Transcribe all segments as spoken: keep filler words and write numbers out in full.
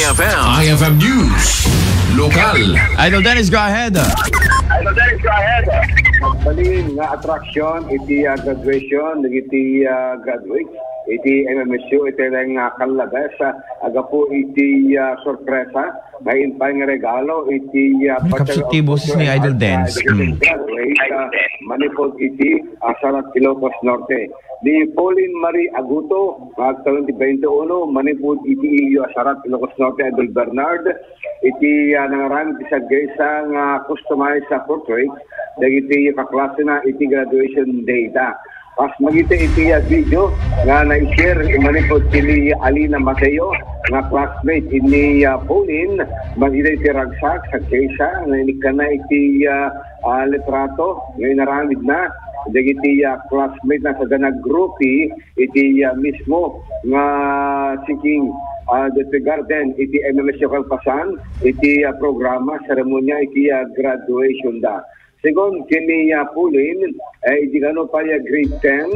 F M. I F M News. Lokal. Idol Dennis, go ahead. Idol Dennis, go ahead. Nagbalin nga attraction iti, ah, graduation dagiti, ah, graduate iti M M S U iti nga Kalabes, ah, agapu iti, ah, sorpresa nga impay nga regalo iti, ah, May kapsut ti boses ni Idol Dennis. Graduate, ah, manipod iti, ah, Sarat, Ilocos Norte. Ni Pauline Marie Aguto, nga agtawen ti twenty-one, manipud iti Ilio a Sarat, Ilocos Norte, Idol Bernard, iti, ah, nangaramid ti sagaysa nga customized, ah, portrait dagiti kaklasena iti graduation day da. Kas makita iti, ah, video nga nai-share manipud ken ni Alina Mateo nga classmate ni, ah, Pauline, makita iti ragsak sagaysa nga inikkanna iti, ah, ah, litrato nga inaramidna dagiti, ah, classmate na sada naggroupie iti, ah, mismo nga seeking, ah, the garden iti M M S U Kalpasan iti, ah, programa, seremonia iti, ah, graduation da. Segun ken ni, ah, Pauline, eh, idi kano pay, ah, grade ten,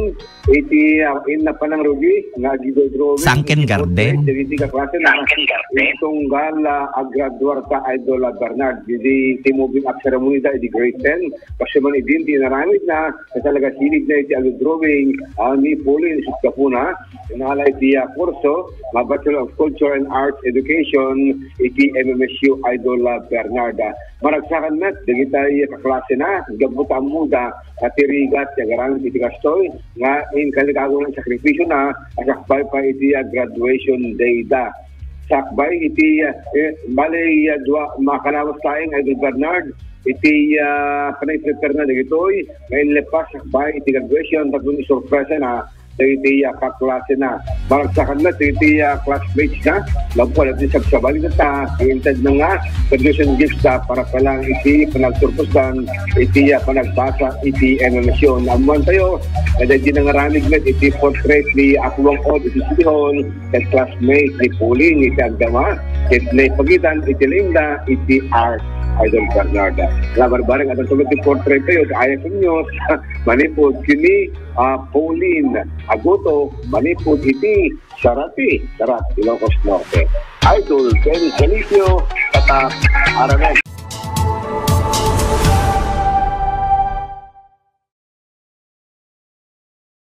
iti, ah, inna panangrugi nga agidodrawing Sangken iti garden. Portrait dagiti kaklase na Sangken garden. Tunggal, ah, agraduar ta Idol, ah, Bernard. Idi ti moving up ceremony da idi grade ten, kasu man idin ti inaramidna, nga talaga hilig na iti agdodrawing, ah, ni Pauline isut gapuna, inala iti, ah, kurso nga Bachelor of Culture and Arts Education iti M M S U Idol, ah, Bernard. Maragsakan met dagiti kaklasena, gapu ta ammoda, ah, ti rigat ti agaramid iti kastoy, nga inkalikagona ti sakrifisiona, a sakbay pay iti, ah, graduation day da. Sakbay iti, ah, eh, bale, ah, dua, makalawas laeng, Idol Bernard, iti, ah, panagprepare na dagitoy, nga inlepas sakbay iti graduation, tapno isurpresana dagiti, ah, kaklasena. Maragsakan met dagiti, ah, classmates na, gapu dagiti sabsabali ta, inted na nga, graduation gifts da para pa lang iti panagturpos dan, iti, ah, panagbasa, iti M M S U. Ammoantayo, nga dagiti nangaramid met iti portrait ni Apo Wang Od iti City Hall, ket classmate ni Pauline iti agdama, ket naipagitan iti linda iti art, Idol Bernarda. Labarbareng adda tulad ti portrait tayo sa I F M News, manipud kini, ah, Pauline Aguto, manipud iti Sarati, Sarat, Ilocos Norte. Idol Ken Calicio, Tatak Aramen.